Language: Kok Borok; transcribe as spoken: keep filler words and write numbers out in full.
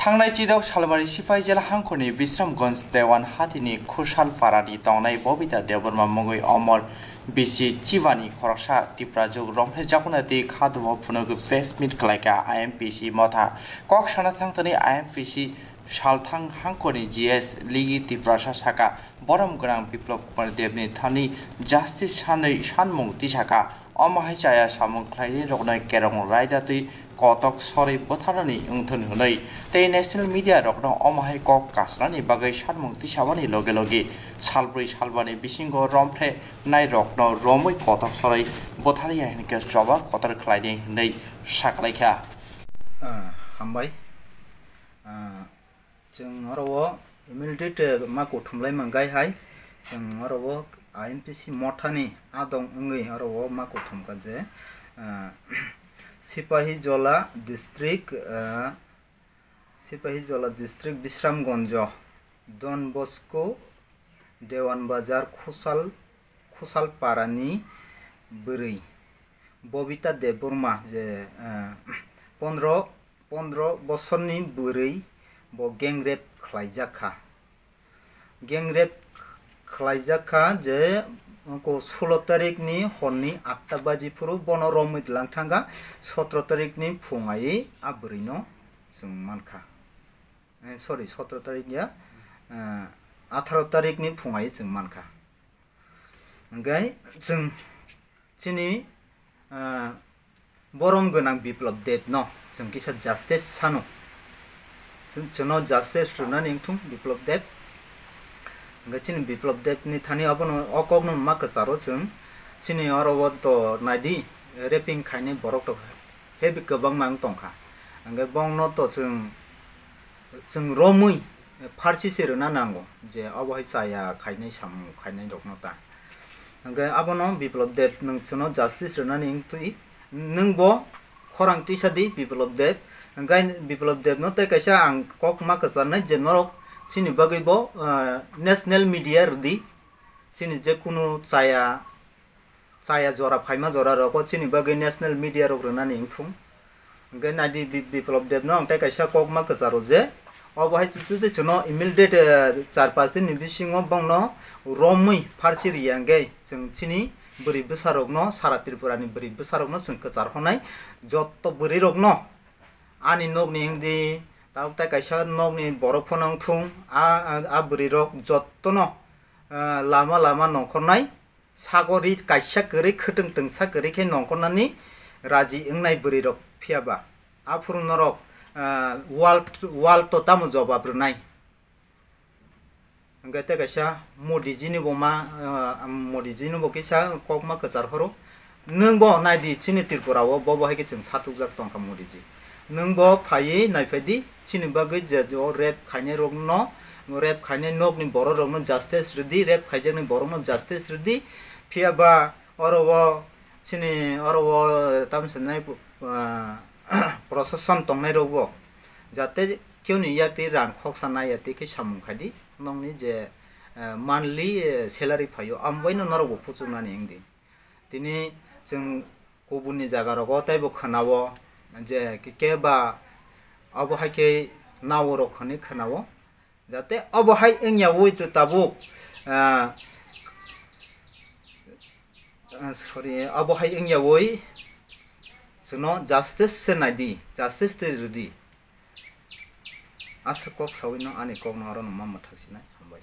Thangnai chidok salbari Sipaijala hangkhorni Bisramganj Dewan hatini Khusal parani tongnai Bobita Debbarma mungwi omor bisi chibani khoroksa Tiprajwk romphrejakmani twi khatungma phunugwi press meet khlaikha I M P C motha. Kok sana thangtani I M P C salthang hangkhorni G S Ligi Tiprasa saka borom gwnang Biplab Kumar Debni thani justice sanwi sanmung tisakha. Omo hai chaya samung khlairwi rokno kerong raida twi kotok sorwi bwtharnani wngthun hwnwi tei national media rokno omo hai kok kasnani bagwi sanmung tisamani loge loge salbrwi salbani bisingo romphre nai rokno romwi kotok sorwi bwtharya hinkhe choba kotor khlaidi hwnwi saklaikha. Ah, hambai. Ah, Chwng oro o immediate, eh, ma kuthumlai mangkai hai. Chwng oro o I M P C mothani adong wngwi oro o ma kuthumkha je, eh, Sipahijola district, eh, Sipahijola district Bisramganjo, Don Bosco, Dewan Bazar, Khusal, Khusal parani bwrwi Bobita Debbarma je, eh, pondro pondro bosorni bwrwi bo gang rape khlaijak kha. Gang rape khlaijak kha je ko sulo tarikni horni atta baji phuru bono romwi tlang thangkha, sotro tarikni phung ai a bwrwino chwng mankha. Eh, sorry, sotro tarik ya, eh, atharo tarikni phung ai chwng mankha. Hwnkhe chwng chini, ah, borom gwnang Biplab Deb no chwng kisa justice sano. Chwng, chwngno justice rwnani wngthung Biplab Deb. Hwnkhe chini Biplab Deb ni thani abono o kokno ma kwcharo chwng chini oro o to naidi raping khainai borok to heavy kwbangma wng tongkha. Hwnkhe bongno to chwng chwng romwi pharsi se rwna nango je obo hai chaya khainai samung khainai rokno ta. Hwnkhe abono Biplab Deb nwng chwngno justice rwnani wngtwi nwng bo khorang tisa di Biplab Deb. Hwnkhe Biplab Deb no tei kaisa ang kok ma kwcharnai je norok chini bagwi bo, ah, national media rwdi chini je kunu chaya chaya jora phaima jora rogo chini bagwi national media rok rwnani wngthung. Hwnkhe naidi Bi-, Biplab Deb no ang tei kaisa kokma kwcharo je obo hai chuchutwi chwngno immediate, eh, char panch din ni bisingo bongno romwi pharsi riya hwnkhe chwng chini bwrwi bwsa rokno sara Tripura ni bwrwi bwsa rokno chwng kwchar honai jotto bwrwi rokno ani nokni wngdi tabuk tei kaisa nokni borok phano wngthung a, a, a bwrwi rok jottono, eh, lama lama nongkhornai sago ri kaisa kwrwi khwtwng twngsa kwrwi khe nongkhornani raji wngnai bwrwi rok phiya ba aphuru norok, ah, wal, wal to tamo jobab rwnai. Hwnkhe tei kaisa Modi ji ni bo ma, ah, Modi ji ni bo kisa kokma kwchar horo. Nwng bo nai di chini Tripura o bo bo hai khe chwng satukjak tongkha Modi ji. Nwng bo phaiwi naiphai di, chini bagwi je o rape khainai rokno, rape khainai nokni borok rokno justice rwdi, rape khaijakni borokno justice rwdi. Phiya ba oro o chini oro o tamsa nai, ah, prosason tongnai rok bo jate keuni yak twi rang khoksa nai ya twi khe samung khai di, nokni je, ah, monthly, eh, salary phaio, amo bai no norok bo phuchuknani wng di. Tini chwng kubunni jaga rogo teibo khwnao je ke, ke ba abo hai khe nao rok hwnwi khwnao, jate abo hai wngya ui to tabuk, ah, ah, sorry, abo hai wngya ui chwngno justice se nai di, justice twi rw di. Aswk kok saui no ani kok no aro no ma mwthak sinai, hambai.